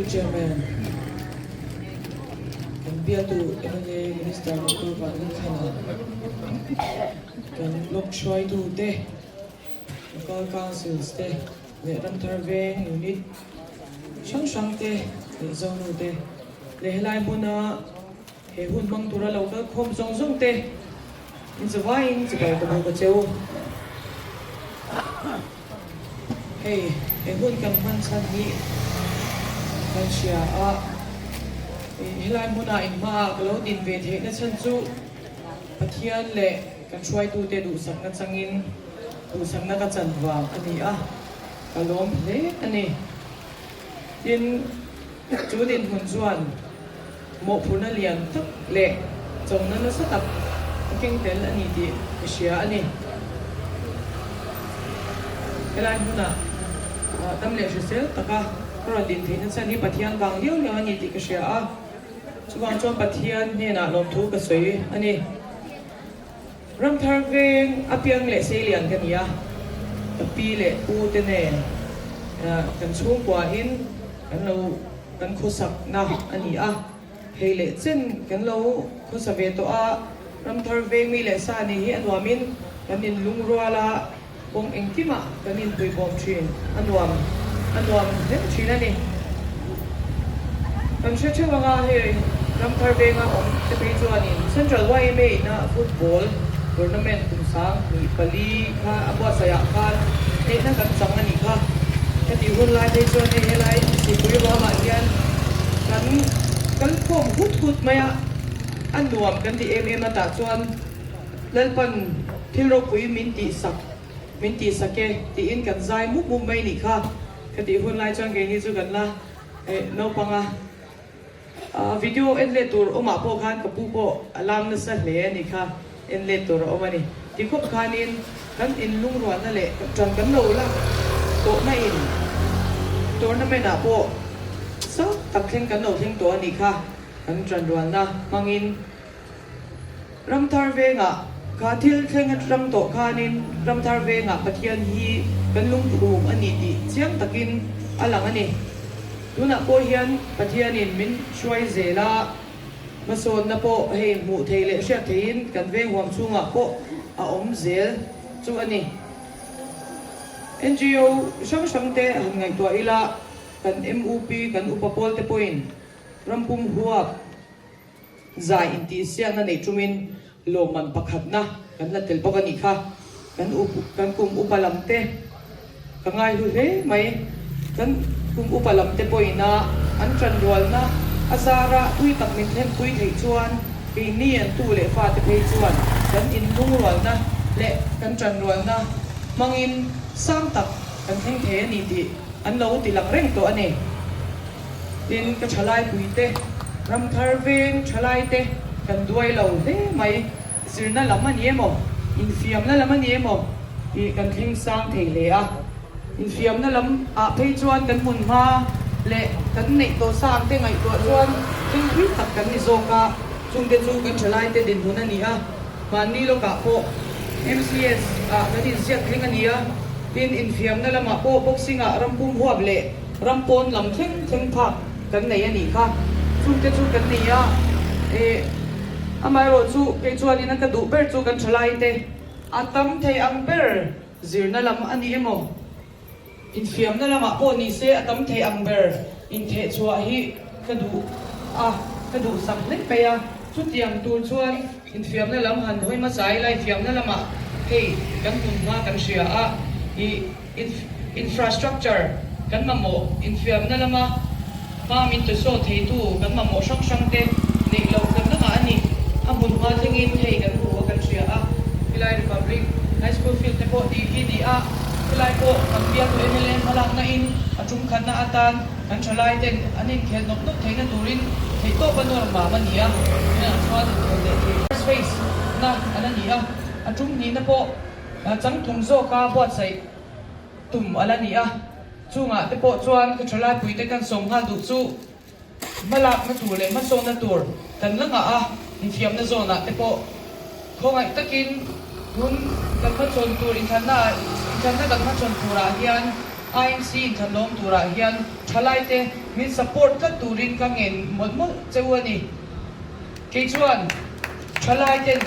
Chairman, kan bialtu mla Minister Doctor Vanlalthana, kan Block hruaitute, Local Councils te leh Ramthar Veng Unit hrang hrang te leh Zonu te leh helai hmuna He hun hmang tura lo kal khawm zawng zawng te in zavaiin chibai ka buk a che u. Hei he hun kan hman chhan hi kan hria a, helai hmunah in hmaah ka lo din ve theihna chhan chu Pathian leh kan hruaitute duhsakna changin duhsakna ka chan vang a ni a, ka lawm hle a ni. Tin, chu dinhmun chuan mawhphurhna lian tak leh chona nasa tak a keng tel a ni tih ka hria a ni. Helai hmunah dam leh hrisel taka ka rawn din theihna chhan hi Pathian vang liau liau a ni tih ka hria a, chuvang chuan Pathian hnenah lawmthu ka sawi a ni. Ramthar veng apiang leh seilian ka ni a, ka pi leh pu te nen kan chhungkuain kan lo kan khawsakna a ni a, hei leh chen kan lo khawsa ve tawh a, Ramthar veng mi leh sa nih hi a nuamin kan inlungrual a, Kawng engkimah kan inpuibawm thin a nuam a nuam hle thin a ni. Kan hre theuh anga hei Ramthar venga awm te phei chuanin Central yma ina football tournament kum 2004 kha a buatsaih ah khan hnehna kan chang a nih kha. Heti hun lai phei chuan hei helai Sipui ruamah hian kan kal khawm hut hut mai a, a nuam kan ti em em a tah chuan Lalpan thil ropui min tihsak, min tihsak e tiin kan zai mup mup mai nih kha. Ka tih hun lai chuan keini chu kan la naupang a, video en let tur awmah pawh khan ka pu pawh a lam nasa hle a nih kha, en let tur a awm a ni. Ti khawp khanin kan inlungrualna leh ṭan kan lo lak tawhna in tournament ah pawh sang tak thleng kan lo thleng tawh a nih kha, kan ṭanrualna hmangin. Ramthar vengah kha thil thleng atang tawh khanin Ramthar vengah Pathian hi kan lungphum a ni tih chiang takin a lang a ni. Tunah pawh hian Pathianin min hruai zel a, hmasawnna pawh hei hmuh thei leh hriat theihin kan veng huam chhungah pawh a awm zel chu a ni. NGO hrang hrangte han ngaihtuah ila, kan MUP, kan upa pawlte pawhin rampum huap, Zai intihsiakna neih tumin lawmman pakhatna kan la tel bawk a nih kha. Kan up kan kum upa lam te ka ngai hlu hle mai. Kan kum upa lam te pawhin a an tanrualna a zara tui tak min thlenpui theih chuan keini an tu leh fate phei chuan kan inlungrualna leh kan tanrualna hmangin sang tak kan thleng thei a ni tih an lo ti lang reng tawh a ni. Tin, ka thalaipui te, ramthar veng thalai te kan duai lo hle mai. Zirna lam a ni emaw, infiamna lam a ni emaw tih kan thleng sang thei hle a. Infiamna lam ah phei chuan kan hmun hma leh kan neih tawh sa ang te ngaihtuah chuan thleng pui tak kan ni zawk a. Chungte chu kan thalai te dinhmun a ni a, mahni lawkah pawh MCS ah kan inziak thleng a ni a. Tin, infiamna lamah pawh boxing ah rampum huap leh Ram pawn lam thleng thleng phak kan nei a nih kha. Chungte chu kan nei a, eh, amaherawh chu kei chuanin a ka duh ber chu kan thalaite a tam thei ang ber zirna lam a ni emaw, infiamna lamah pawh ni se a tam thei ang ber inthehchhuah hi ka duh a, ka duhsak hle mai a. Chutiang tur chuan infiamna lam han hawi hmasa ila infiamna lamah hei kan hmun hma kan hria a, ih, Infrastructure kan mamawh infiamna lama hma min tusawh theitu kan mamawh hrang hrang te neih loh kan la ngah a ni. A hmun hma thlengin hei kan hmu a kan hria a, helai Republic High School field te pawh tih hi ni a, helai pawh kan bialtu mla hmalakna in a tum khatna atan kan thalai ten an inkhelh nawk nawk theihna turin theihtawp a nawr mam a ni a, tunah chuan inkhelh leh thei first phase na a la ni a, a tum hnihna pawh Changtlung zawka buatsaih tum a la ni a, chungah te pawh chuan ka thalaipuite kan sawm nghal duh chu hmalakna tur leh hmasawnna tur kan la ngah a, infiamna zawnah te pawh khawngaih takin tun kan hmachhawn tur inthlanna inthlanna kan hmachhawn turah hian. IMC inthanlawm turah hian thalaite min support tlat turin ka ngen mawlh mawlh cheu a ni. Kei chuan thalaiten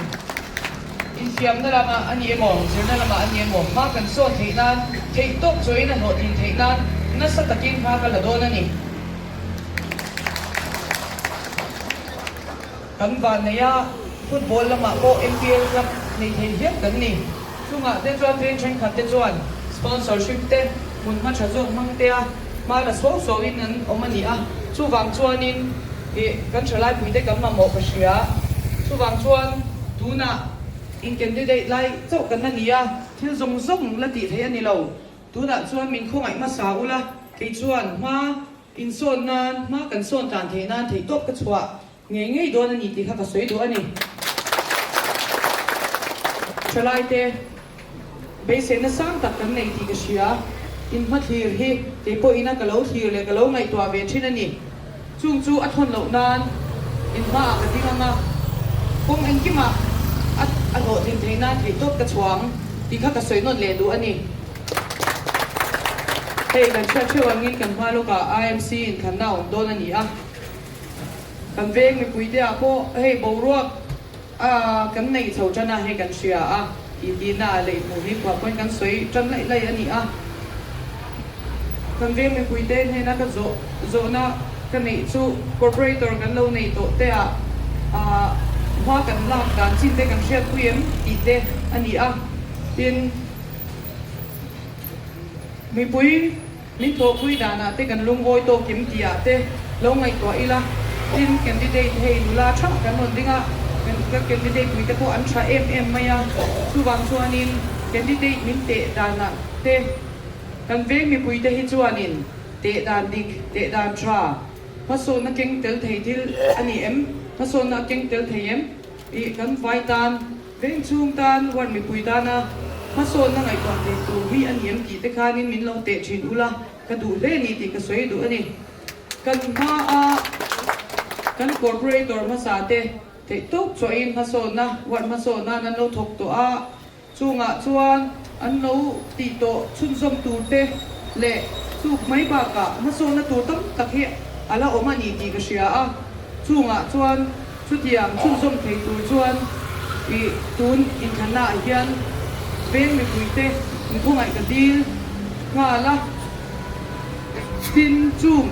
infiamna lamah a ni emaw, zirna lamah a ni emaw hma kan sawn theih nan, theih tawk chawiin a hlawhtlin theih nan nasa takin hma ka la dawn a ni. Kan vanneia football lamah pawh MPL club nei thei hial kan ni. Chungah te chuan veng thenkhat te chuan sponsorship te hmunhma tha zawk hmang te a hma la suau suauin an awm a ni a. Chuvang chuanin ih kan thalai te kan mamawh ka hria. Chuvang chuan tunah in candidate lai chauh kan la ni a, thil zawng zawng la tih theih a ni lo. Tunah chuan min khawngaih hmasa ula, kei chuan hma insawn nan, hma kan sawn tlan theih nan theihtawp ka chhuah Ngei ngei dawn a ni tih kha ka sawi duh a ni. Thalaite, beiseina sang tak kan nei tih ka hria. In hmathlir hi kei pawhina ka lo thlir leh ka lo ngaihtuah ve thin a ni. Chung chu a thawn loh nan in hmaah ka ding ang a, kawng engkimah a a hlawhtlin theih nan theihtawp ka chhuang tih kha ka sawi nawn leh duh a ni. Hei kan hriat theuh angin kan hma lawkah IMC inthlanna a awm dawn a ni a. Kan veng mipuite ah pawh hei boruak a kan neih chho tan a, hei kan hria a, tih tihna ah leh hmuh hi khuah pawhin kan sawi tan laih laih a ni a. Kan veng mipuite hnena ka zawh zawhna ka neih chu corporator kan lo nei tawh te ah hma kan lak dan chin te kan hriatpui em tih te a ni a, tin mipui Min thawhpui danah te kan lungawi tawk kim tihah te lo ngaihtuah ila, tin candidate hei nula tha kan rawn ding a, kan candidate pui te pawh an tha em em mai a, chuvang chuanin candidate min teh danah te kan veng mipui te hi chuanin teh dan dik, teh dan tha, hmasawnna keng tel thei thil a ni em, hmasawnna a keng tel thei em? Ih kan vai tan. Veng chhung tan ward mipui tana hmasawnna ngaihtuah thei tur mi a ni em tih te khanin min lo teh thin ula, ka duh hle ni tih ka sawi duh a ni. Kan hmaa kan corporator hmasa te theih tawp chhuahin hmasawnna ward hmasawnna'n an lo thawk tawh a, chungah chuan an lo tih tawh chhunzawm tur te leh chuk mai bakah hmasawnna tur tam tak hi a la awm a ni tih ka hria a, chungah chuan Chutiang chhunzawm thei tur chuan i tun inthlannaah hian veng mipuite inkhawngaih ka dil nghal a. Tin, chung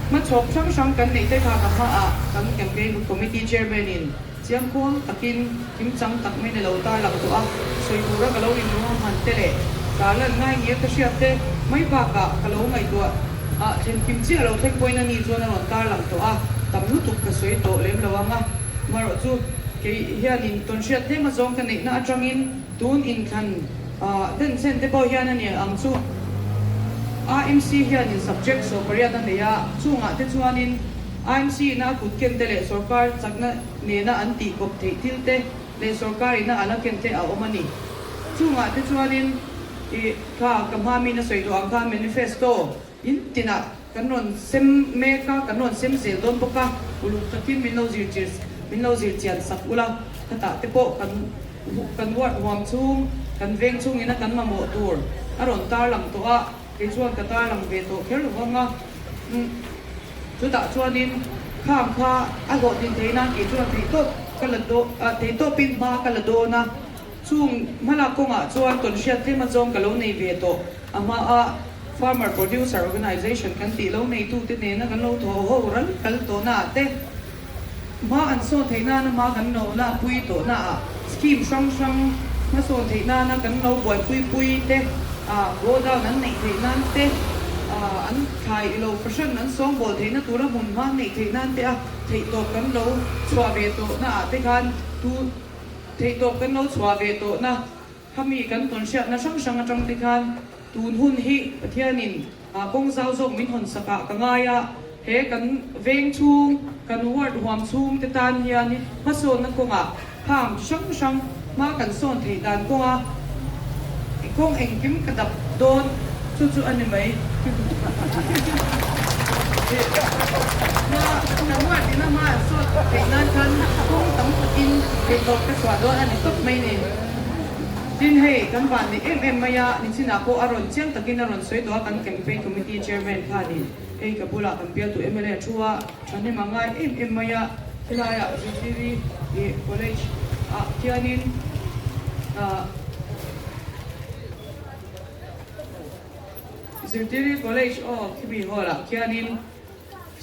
hmachhawp hrang hrang kan neih te kha ka hmaah kan campaign committee chairman in chiangkuang takin kimchang tak mai ni lo tarlang tawh a, sawi tura ka lo inruahman te leh tarlan ngai nge ka hriat te mai bakah ka lo ngaihtuah a thlen kim chiah lo thleng pawhin ani chuan a rawn tarlang tawh a, tam lutuk ka sawi tawh lem lo ang a, marawh chu kei hianin tawnhriat tlem a zawng ka neihna atangin tun inthlan denchhen te pawh hian a ni ang chu AMC hianin subject 18 a nei a, chungah te chuanin AMC ina a kut ken te leh sorkar chakna nena an tih kawp theih thil te leh sorkar ina a la ken te a awm a ni. Chungah te chuanin i kha ka hma min a sawi duh ang khan manifesto in tinah kan rawn sem mek a, kan rawn sem zel dawn bawk a, uluk takin min lo zir chir min lo zir chian sak ula, khatah te pawh kan kan ward huam chhung kan veng chhungin a kan mamawh tur a rawn tarlang tawh a, kei chuan ka tarlang ve tawh kher lo vang a. Chutah chuanin khang kha a hlawhtlin theih nan kei chuan theihtawp ka la dawn theihtawpin hma ka la dawn a. Chung hmalak kawngah chuan tawnhriat tlem azawng ka lo nei ve tawh. A hmaa Farmer Producer Organisation kan tih lo neitute nena kan lo thaw ho ral kal tawhnaah te, hma an sawn theih nana hma kan lo lakpui tawhnaah scheme hrang hrang hmasawn theih nana kan lo buaipui pui te, godown an neih theih nan te, an thlai lo fahran an sawngbawl theihna tura hmun hma an neih theih nan te a theihtawp kan lo chhuah ve tawhnaah te khan tu Theihtawp kan lo chhuah ve tawhna khami kan tawnhriatna hrang hrang atang te khan tun hun hi Pathianin kawng zau zawk min hawn sakah ka ngai a, he kan veng chhung, kan ward huam chhung te tan hian hmasawnna kawngah khang chi hrang hrang hma kan sawn theih dan kawnga kawng engkim ka dap dawn chu chu a ni mai. Kan ward ina hma an sawn theih nan khan kawng tam takin theihtawp ka chhuah dawn a ni tawp mai ni. Tin hei kan van ni em em mai a, nichinah pawh a rawn chiang takin a rawn sawi tawh a, kan campaign committee chairman khanin hei ka bulah kan bialtu mla a thu a, thahnem a ngai em em mai a, helaiah Zirtiri ih college ah khianin ah Zirtiri college aw khimi hall ah khianin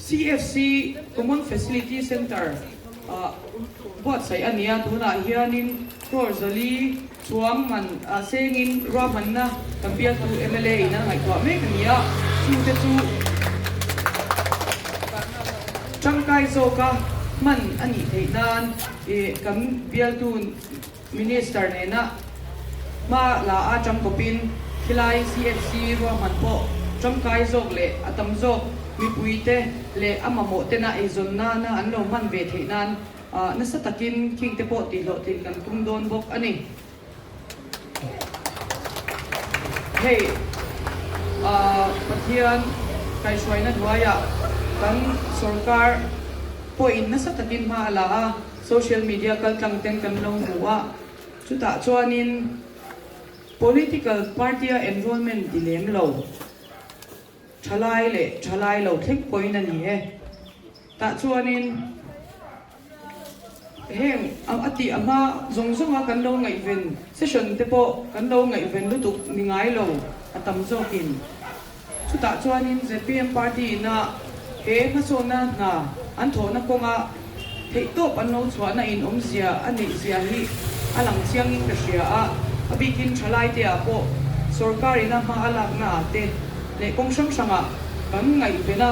CFC, Common Facility Centre, ah buatsaih a ni a, tunah hianin crore zali chuang man ah sengin ruahmanna kan bialtu mla in a ngaihtuah mek a ni a, chute chu tangkai zawka hman a nih theih nan ih kan bialtu Minister nena hma la a tangkawpin khilai CFC ruahman pawh tangkai zawk leh a tam zawk mipuite leh a mamawh tena eizawn nana an lo hman ve theih nan nasa takin khing te pawh tihhlawhtlin kan tum dawn bawk a ni. Hei Pathian kaihhruaina hnuaiah kan sorkar pawhin nasa takin hma a la a. Social media kaltlang ten kan lo hmu a, chutah chuanin political party-a enrollment ti lem lo, thalai leh thalai lo thleng pawhin a ni e. Tah chuanin heng a tih a hma zawng zawnga kan lo ngaihven session te pawh kan lo ngaihven lutuk ni ngai lo a tam zawkin. Chutah chuanin zpm party-ina he hmasawnna hna an thawhna kawnga theihtawp an lo chhuahna in awmzia a neih zia hi a lang chiangin ka hria a, a bikin thalaite-ah pawh sorkar-ina hma a lakna-ah te leh kawng hrang hrangah kan ngaihven a,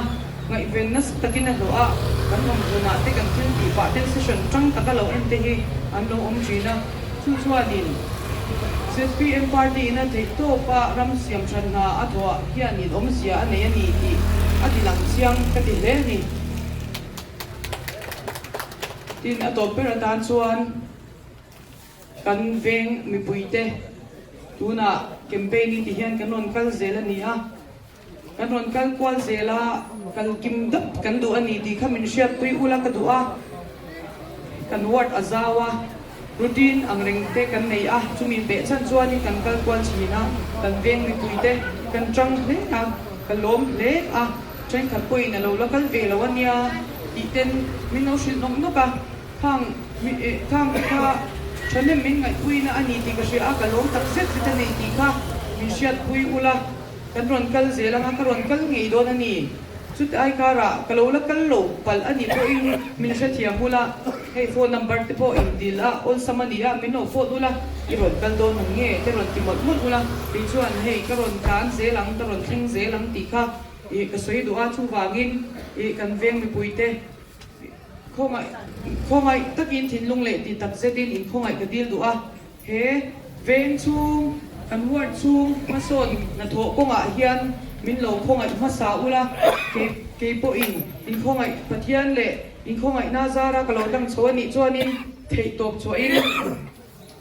ngaihven nasa takin a hlawh a, kan awm hunah te kan thil tih pah ten session tang taka lo en te hi an lo awm thin a. Chu chuanin zpm party-in a theih tawpa ram siam than hna a thawhah hianin awmzia a nei a ni tih a ti lang chiang ka ti hle a ni. Tin, a tawp ber atan chuan kan veng mipuite tunah campaign-in ti hian kan rawn kal zel a ni a. Kan rawn kal kual zel a, kal kim dap kan duh a ni tih kha min hriatpui ula ka duh a, kan ward a zau a, routine ang reng te kan nei a, chumi beh chhan chuanin kan kal kual thin a, kan veng mipui te kan tang hle a, ka lawm hle a, thenkhat pawhin a lo la kal ve lo a nia tih ten min lo hrilh nawk nawk a, khang khang te kha thahnem min ngaihpuina a ni tih ka hria a, ka lawm tak zet zet a nei tih kha min hriatpui ula. Kan rawn kal zel anga ka rawn kal ngei dawn a ni. Chuti ai karah ka lo la kal lo palh a nih pawhin min hrethiam ula, hei phone number te pawh indil a awlsam a ni a, min lo phone ula, i rawn kal dawn ang nge te rawn ti mawlh mawlh ula, kei chuan hei ka rawn tlan zel ang, ka rawn thleng zel ang tih kha ih ka sawi duh a, chuvangin ih kan veng mipuite khawngaih khawngaih takin thinlung leh ti tak zetin inkhawngaih ka dil duh a. He veng chhung, kan ward chhung hmasawn hnathawh kawngah hian min lo khawngaih hmasa ula, kei kei pawhin inkhawngaih Pathian leh inkhawngaihna zara ka lo dang chho a nih chuanin theihtawp chhuahin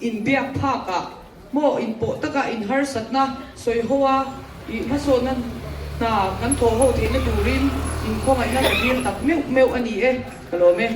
inbiak phakah maw inpawh taka inharsatna sawi ho a ih hmasawnna hna kan thawh ho theihna turin inkhawngaihna ka dil tak meuh meuh a ni e, ka lawm e.